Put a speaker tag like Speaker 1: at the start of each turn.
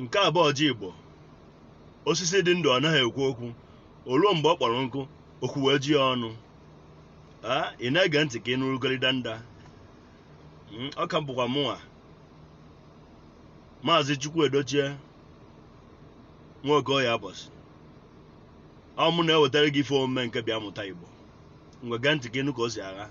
Speaker 1: Nke a bụ ọjị Igbo. Osisi dị ndụ anaghị ekwu okwu. O ruo mgbe ọ kpọrọ nkụ, okwu wee ji ya ọnụ. Ị na-ege ntị ka ị nụrụ danda. Ọ ka bụkwa mụnwa, Maazị Chukwu Edochie Nwokoye Abọsị. Ọ mụ na-ewetara gị ife omume nke Bịa Mụta Igbo. Ngwa, gee ntị ka ịnụ ka o si agha.